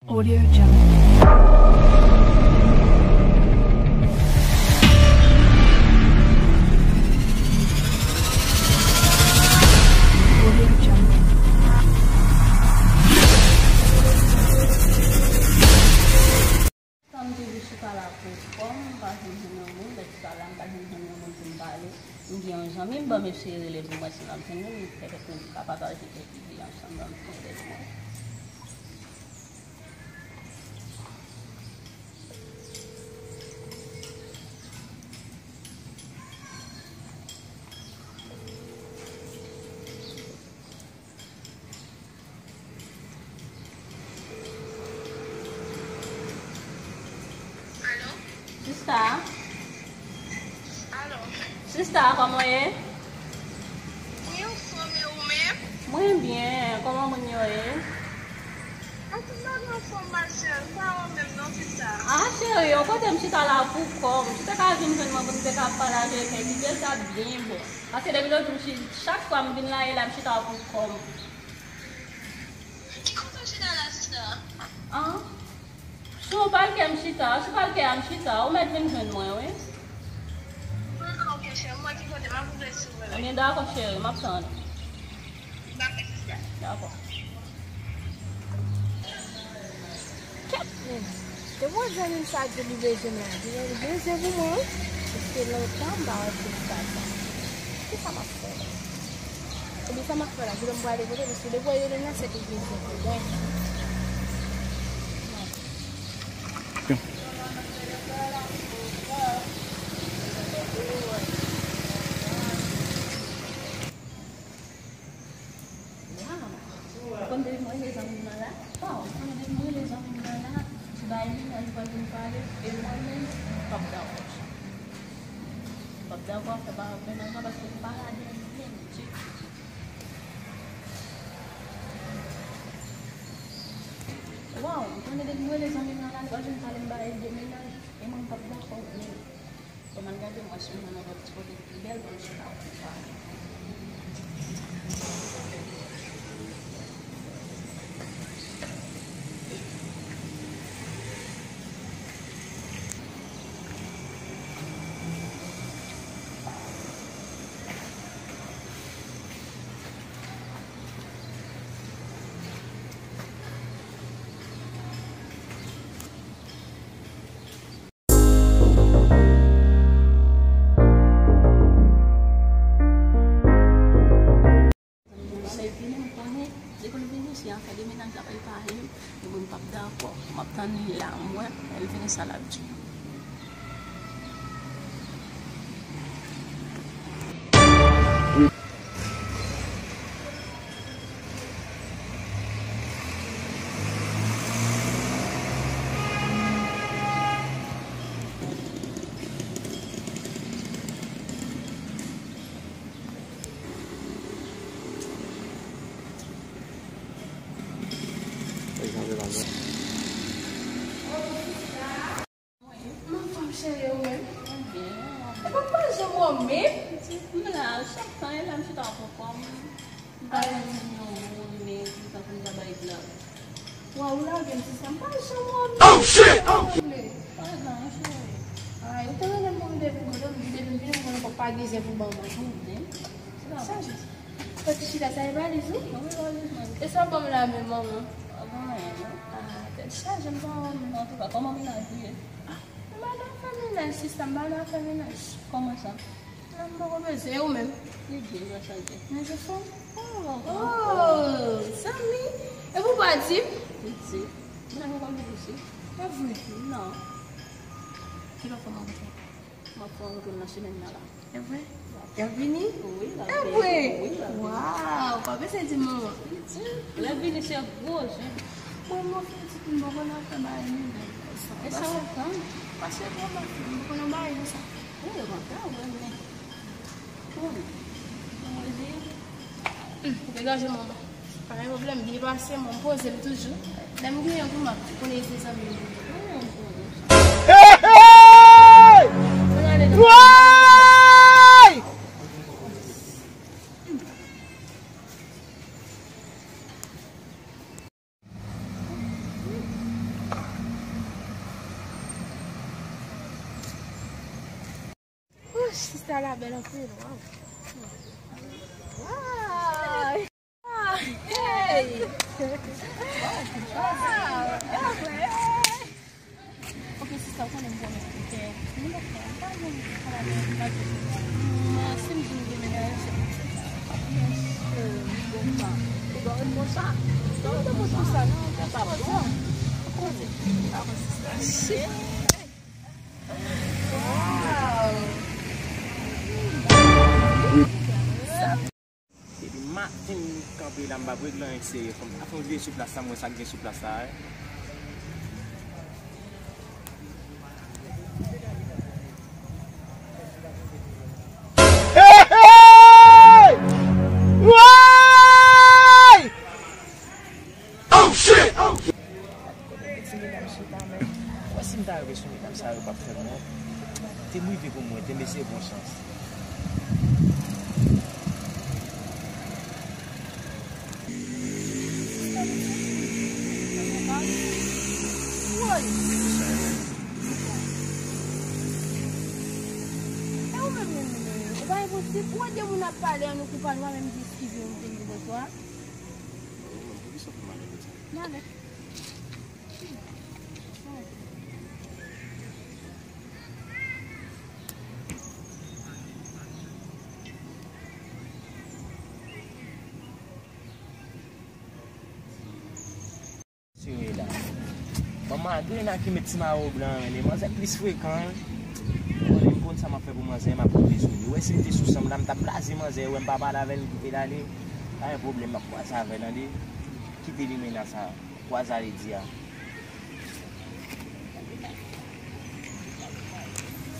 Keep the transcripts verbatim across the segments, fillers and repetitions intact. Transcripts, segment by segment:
Audio Jungle. Audio Jungle. Tan m toujou chita la pou kò m, m pa janm jwenn yon moun, lè chita la, m pa janm jwenn yon moun pou m pale. M gen yon zanmi m, ban m eseye rele pou m wè si m ap jwenn li, petèt nou ka pataje kèk ide ansanm, ban m fè rele pou mwen. Alo? Sista? Alo? Sista, kòman w ye? Mwen anfòm, e ou menm? Mwen byen, kòman moun yo ye? A, tout moun anfòm, ma chère, pa ou menm non, sista. A, cheri, yon kote m chita la pou kò m. Si w te ka vin jwenn mwen pou n te ka pale avèk mwen, ide sa byen bon. Paske depi lòt jou, si chak fwa m vin la, e la m chita pou kò m. Ki kote w chita la, sista? An? Sou palke m chita, sou palke a m chita, ou mèt vin jwenn mwen, wi. An, ok, cheri, m wè ki kote m ap rive sou ou. Ebyen, dakò, cheri, m ap tann ou. Dakò, sista. Dakò. Kèt, men. Depi w jwenn moun sa di li bezwen m la, li bezwen pou mwen, wi. Paske lontan m pa wè moun sa sa. Kisa m ap fè la? Ebyen, sa m ap fè la, kote m prale kote, paske depi w rele m nan, se ke l bezwen pou mwen. Waw! Ou konn depi mwen rele zanmi m nan la? Waw, ou konnen depi mwen rele zanmi m nan la, ti bagay li nan li pral vin pale, e mwen menm, m p ap dakò. M p ap dakò, fè pa mennaj la, paske m pa ladan l menm ditou. Waw, ou konnen depi mwen rele zanmi m nan la, li pral vin pale m bagay de mennaj, e mwen m p ap dakò menm. Bon, m al gade m wè si m jwenn yon lòt ti kote ki pi bèl pou m chita pou m pale. Lè l vini, m konnen, lè l vini, si afè de mennaj la pral pale, mwen m p ap dakò. M ap tann li la, m wè, lè l vini sa l ap di. M anfòm cheri, ou menm? Mwen byen. Epa m pa janm wè w menm. Pitit, m la, chak tan e la m chita pou kò m. M pa janm jwenn yon moun, men tout tan pou m ta bay glòt. Waw, ou lage m sista, m pa janm wè w menm. Oh shit! Oh shit! Pa janm, cheri. Ay, ou te rele m pou m depi m kote m vide vin vini, m konnen fòk pa gen zen pou ban mwen. Mwen byen. Sa jis. Fò ti chita sa e valiz ou? Wi, valiz mwen. E sa w ban m la menm, manman? Pa gen anyen, non. Ah, tèt chaje, m pa wè w menm. Antouka, kòman mennaj ou ye? Ah, m pa nan afè mennaj, sista, m pa nan afè mennaj. Kòman sa? Non, m poko bezwen, e ou menm? Li byen, gras a Dye. Men se fò. Oh, oh, zanmi. Epi w pa di m? Li di. Mennaj mwen pa vle di. E vre? Non. Kilè w fè m rankontre? M ap fè yon wout nan semèn nan la. E vre? Y ap vini? Wi, y ap vini. E vre? Wi, y ap vini. Waw, pa bezwen di manman. Lè vini se gwo zen. Mwen, mwen fè pitit, m poko nan fè bagay mennaj konsa. E sa w ap tann? Paske mwen pa fè, m poko nan bagay konsa. Wi, yo kontan, wi, men. Bon, mwen di, hmm, degaje manman. Pa gen pwoblèm, byen pase, mwen poze m toujou. Lè m gen yon pou m ap konnen se zanmi m. Hey, hey! Woy! Sista la bèl anpil, waw. Waw. Hey! Waw! Ok, sista, ou konnen m konnen ou fè. M pa fè, m pa janm travay nan lajou. Mwen, si m di m gen menaj, se pou sa. Yes, sir, m bon pa. Ou pa konn konsa. Ou pa konn konsa, non, ou pa bon. Ou konnen. Ou pa konn sista. Shit. Waw. Depi maten m kanpe la, m p ap regle anyen k serye. Fò m ta fè yon vire sou plas la, m wè sa k gen sou plas la, wi. Hey, hey! Woy! Oh, shit! Oh, shit! Ti medam chita, men. Ou wè si m ta rive sou medam sa yo, p ap fè m wont. Te m rive pou mwen, te m eseye bon chans. Woy! E ou menm, menm, menm, ou pa enposib. Ou wè de moun ap pale, an nou koupa, nou pa menm di eskize, nou te di bonswa. Mwen menm, poukisa pou m ale konsa? N ale. Sere la. Bon, malgre n a ki met ti mayo blan an, men manzè plis frekan, wi. Ou konnen, m konn sa m ap fè pou manzè, m ap pran dezoli. Ou wè, si m te sou san m la, m t ap blaze manzè, ou wè, m pa pale avè l, m kite l ale. Pa gen pwoblèm, m ap kwaze avè l, tande. Kite limena sa. Kwaze ale di a.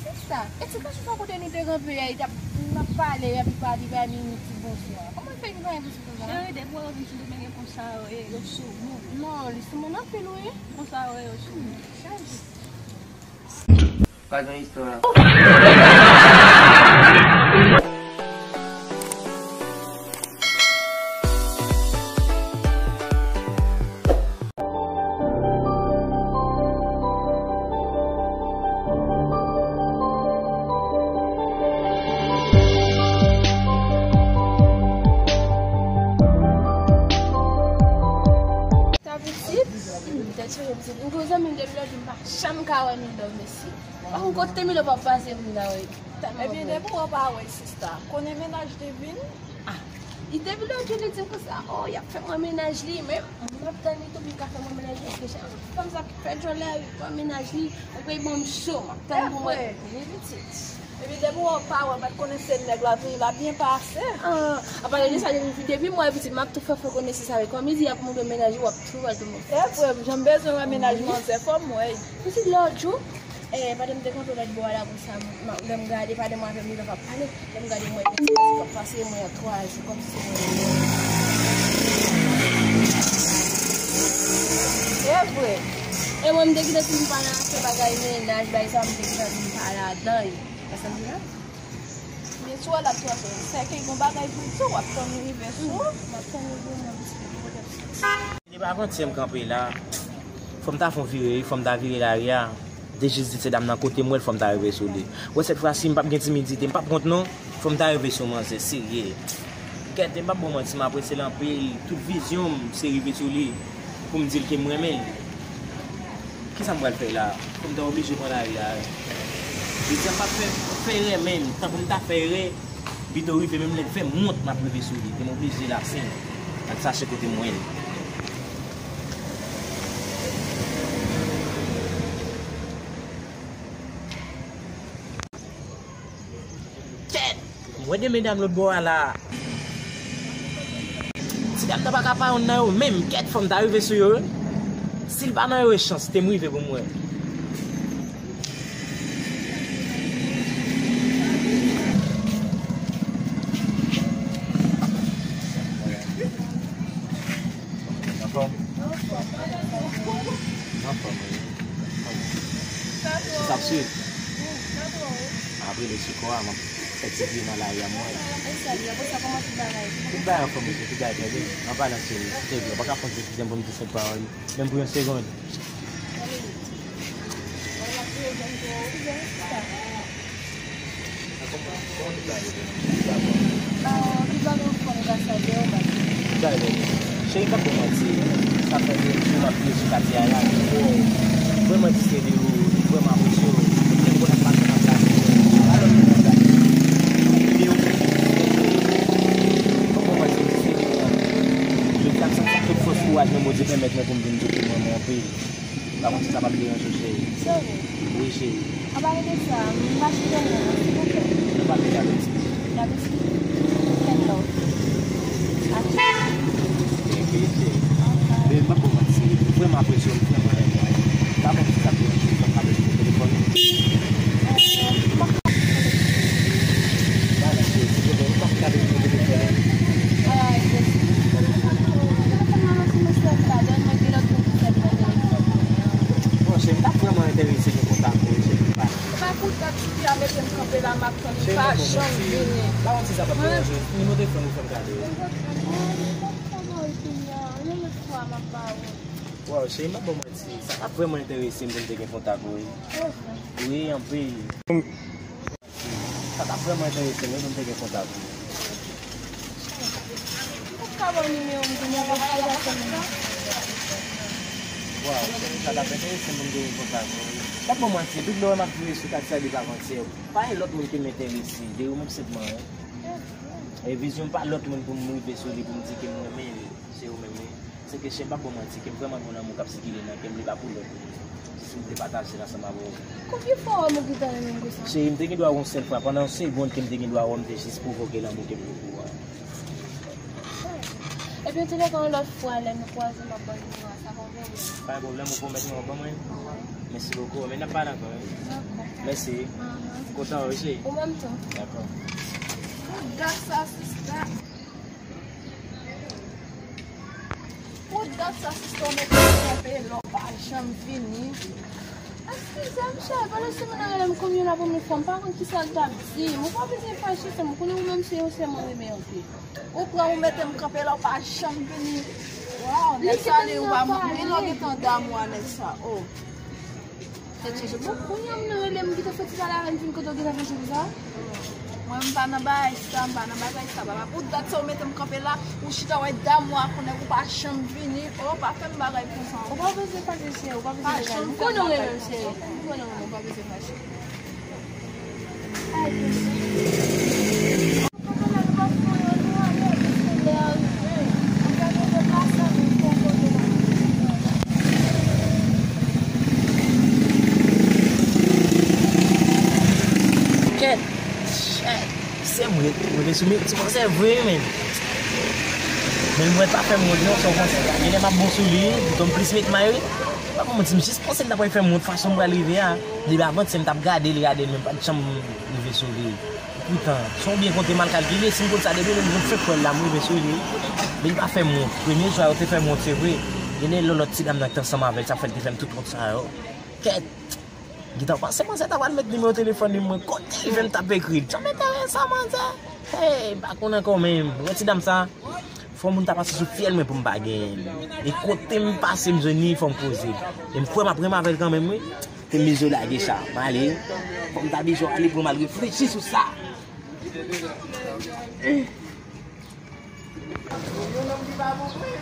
Sista, e ti kachou sa kote nou te kanpe a, li t ap, n ap pale, epi pa li bay minit ti bonswa. Kòman fè li pa enposib konsa? Cheri, depi w wè yo vin Sendomeng konsa yo ye, yo sou moun. Non, li sou moun anpil, wi. Konsa yo ye, yo sou moun. Chaje. Pa gen istwa. Sa pitit? Hmm, tèt chaje pitit. M gen yon zanmi m depi lòt jou m pa janm ka wè Mildov, mesi. Pa konn kote Mildov ap pase pou m ta wè. Ebyen, depi w pa wè sista, konnen mennaj li vin? Ah, li depi lòt jou li di m konsa, oh, y ap fè mwen mennaj li, men m ap tann li tou pou l ka fè mwen mennaj li, paske chak fanm sa ki fè djòlè avèk mennaj li, ou peye ban m cho, m ap tann pou mwen. Epi depi w pa wè, m pa t konnen se nèg la vini, l ap byen pase. Ah, apale de sa, depi, depi m wè pitit, m ap tou fè, fè konesans avè l. Kòm li di, y ap montre mennaj li, w ap tou wè l tou montre. E vre, jan m bezwen wè mennaj manzè, fò m wè. Pitit lòt jou, eh, pandan m te kanpe lòt bò a la konsa, m, m, lè m gade, pandan m avè Mildov ap pale, lè m gade, m wè gen ti pitit k ap pase, mwen an twa jou, kòmsi se mwen. E vre. E mwen, m te gentan fin pale afè bagay mennaj, bagay sa, m te gentan fin pale ladan yo. Sa m di la? Men sou wè l ap twòpe. Sèke gon bagay pou di w, w ap tann li rive sou. M ap tann li rive, mwen, m ti kote. Li pa avantyè m kanpe la. Fò m ta fè yon vire, wi, fò m ta vire lari a. De jis di se dam nan kote m wè l, fò m ta rive sou li. Wè, sèt fwa si, m p ap gen timidite, m p ap wont non. Fò m ta rive sou manzè, serye. Kèt, m p ap ba w manti, m apresye l anpil. Tout vizyon m, se rive sou li. Pou m di l ke m renmen l. Kisa m pral fè la? Fò m ta oblije pran lari a. Jodi a m p ap fè, fè erè menm. Tankou m ta fè erè, Vito rive menm lè l fè m wont, m ap rive sou li. Te m oblije la, se m. Al chache kote m wè l. Kèt! M wè de medam lòt bò a la. Ti dam nan pa ka pa youn nan yo menm. Kèt, fò m ta rive sou yo, wi. Si l pa nan yo, e chans, te m rive pou m wè. Anfòm? Anfòm, wi. Sa ap swiv. Apre, le sou kò a, m ap fè ti vye nan lari a, m wè. Tout bagay anfòm, mesye, tout bagay trè byen. An palan, cheri, trè byen. Ou pa ka pran ti vye pou m di senk pawòl, menm pou yon segonn. Kòman tout bagay yo? Tout bagay. Ah, ki bagay ou fè anivèsè de ou, baz? Tout bagay bèl. Cheri, m p ap ba w manti. Sa fè de jou m ap viv sou katye a la. Vrèman, di se de ou, li vrèman apresye w. Lè m konn ap pase, m ap pase. Pa lòt moun nan gade. Vide w. M p ap ba w manti, di se de ou. Jodi a, m santi tout fòs kouraj mwen, Bondye pèmèt mwen pou m vin kote mwen, mwen anpil. Pa konn si sa p ap deranje w, cheri. Sere. Wi, cheri. Apa rete sa, m pa chita non, silvouplè. Nou pa pede avèti. N ap esplike. Ken love. Achte. Enben, cheri. Baby, m p ap ba w manti, cheri. M vrèman apresye w, m vrèman renmen w. Pa konn si sa ap deranje w, m ap rele w sou telefòn. Ba la cheri, silvouplè, ou pa ka rele m nan telefòn. Ay, Jezi. Telefòn nan nan sou mesaj la, dènye gen lòt moun ki fè l nan telefòn. Bon, cheri, m ta vrèman enterese gen kontak ou, cheri. Se pa pou dat si a mete m kanpe la, m ap tann li pa janm vini. Ba yon ti zafè pou mwen, nimewo telefòn ou fè m gade. Yon lòt fwa, m ap ba ou. Waw, cheri, m ap ba w manti. Sa ta vrèman enterese m pou m te gen kontak ou, wi. Wi, anpil. Sa ta vrèman enterese m, wi, pou m te gen kontak ou. Ou ka ban m nimewo m pou mwen, paske sa fè m. Waw, sa ta enterese m pou m te gen kontak ou, wi. M ap ba w manti, tout lè w wè m ap vive sou katye a depi avantyè, pa gen lòt moun ki m enterese, de ou menm senpman, wi. E vizyon m pa lòt moun pou m rive sou li, pou m di ke m renmen li. Se ou menm, wi. Se ke cheri, m p ap ba w manti, ke m vrèman gen yon lanmou k ap sikile nan kè m, li pa pou lòt moun. Se si m vle pataje l ansanm avè w. Konbyen fwa w wè m ou gentan renmen m konsa? Cheri, m te gen dwa wè w yon sèl fwa. Pandan yon segonn ke m te gen dwa wè w, m te jis pwovoke lanmou ke m gen pou ou a. Ebyen, antoulèka, yon lòt fwa, lè nou kwaze, m ap ba w nimewo a, sa pa yon pwoblèm. Pa gen pwoblèm, ou pwomèt mwen w ap ban mwen? Mèsi bokou, men n ap pale ankò, wi. Dakò. Mèsi. Aham. M kontan wè w, wi, cheri. Ou menm tou. Dakò. Pou dat sa, sista. Pou dat sa, sista, w mete m kanpe la, w pa janm vini. Eskize m, cheri, pandan se moun nan rele m konbyen la pou m fè, m pa konn kisa l t ap di m. Ou pa bezwen fache, sè m, ou konnen ou menm se yon sè mwen renmen anpil. Ou pran, ou mete m kanpe la, w pa janm vini. Waw, nèg sa li, ou pa, men lè w gentan damou a nèg sa, oh. Tèt chaje. Bon, kounye a m nan rele m, gentan fè ti pale avè m, fin kote w gentan fè cheve sa? Mwen, m pa nan bagay sa, m pa nan bagay sa, papa. Pou dat sa, ou mete m kanpe la, ou chita wè damou a, konnen ou pa janm vini. Oh, pa fè m bagay konsa. Ou pa bezwen fache, cheri, ou pa bezwen fache. M konnen w renmen m, cheri. M konnen w renmen m, ou pa bezwen fache. Ay, Jezi. Kèt, chèt, se vre, mwen te sou, sou konsè vre, men. Men mwen pa fè m wont non, se yon konsè. Genlè m ap bon sou li, m tonm plis met may, wi. Pa pou mwen di, m jis panse l t ap fè m wont fason m pral rive a. Depi avan, se m t ap gade l, gade l, men m pa t janm rive sou li. Poutan, si w byen konte, mal kalkile, si m konn sa depi lè m vin fèk kwè l la, m rive sou li. Men li pa fè m wont. Premye jou a, yo te fè m wont, se vre. Gen de lòt, lòt ti dam nan ki t ansanm avè l, sa fè l te fè m tout wont sa yo. Kèt! Gentan panse manzè ta pral met nimewo telefòn li mwen. Kote l fè m t ap ekri l? Jan m enterese manzè. Hey, m pa konn ankò menm. Wè ti dam sa, fò moun ta pase sou fyèl mwen pou m pa genyen l. E kote m pase, m jwenn li, fò m poze l. E m kwè m ap renmen avè l kanmenm, wi. Te m bezwen lage sa. M ale. Fò m ta bezwen ale pou m al reflechi sou sa. Yon nonm ki pa pou mwen.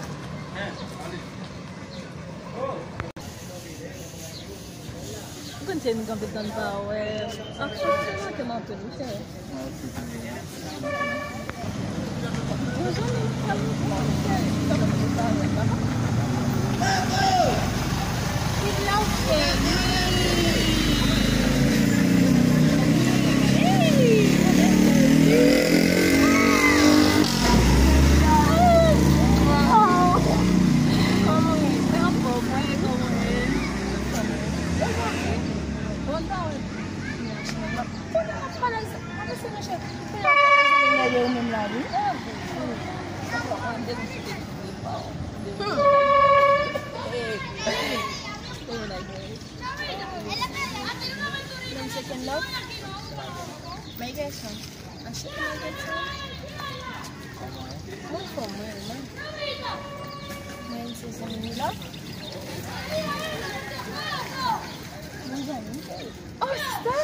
Ou konn se nou kanpe tann pa wè. Ak chak se manke m anpil, wi, cheri. Bon, zanmi m, pral nou pran, cheri. Sa konn se pa wè, papa. Menm se Ken Love? My girlfriend. Anchete, my girlfriend. Mwen fò mwen, mwen. Mwen se zanmi la. Mwen zanmi. Oh, sister!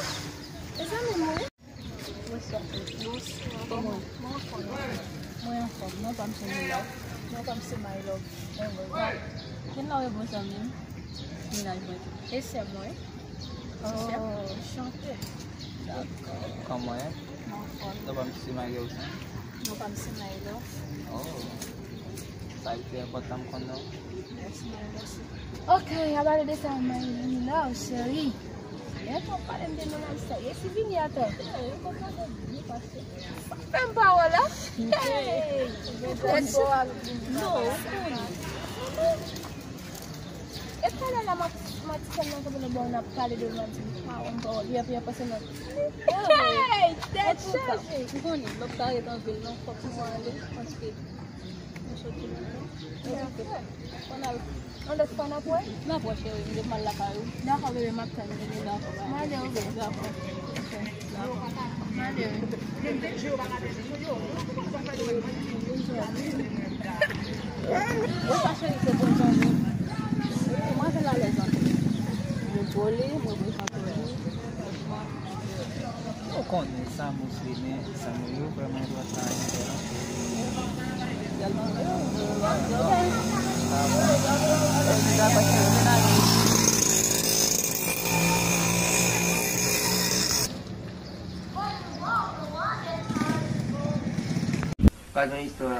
E zanmi mwen. Wè Mwen anfòm. Mwen anfòm. Non pa m se Milò. Non pa m se My Love. Mwen bon. Ken la ou ye bon zanmi m? Mennaj mwen tou. E sè mwen. Oh, chante. Dakò. Kòman w ye? Mwen anfòm. Non pa m se My Love. Non pa m se My Love. Oh. Sa ki pi enpòtan m konn non. Mèsi, mèsi. Ok, a pale de sa, my love, cheri. Lè w pale m de mennaj sa, e si vini atò? Fè m pawòl la. Hey! Non, non. E talè la, Matisèl nan kanpe nan bò, n ap pale de mwen, di m pawòl, pawòl. Epi apre se nan. Hey! Tèt chaje! M konnen, lòt ta ret an vil non, fòk mwen ale, paske Mwen soti lontan. Mwen dakò. Ann lòt fwa n ap wè? N ap wè, cheri. M depi m al lakay ou. Dakò, bebe, m ap tann ou. Dakò, bye. M ale, ok. Dakò. M ale. Ou pa cheri, se bon zanmi. Mwen vin alèz anpil. Mwen pwole, mwen prezante. Ou konnen sa mous li men, sa mous yo vrèman dwa sa anyen fè non. Pa gen istwa.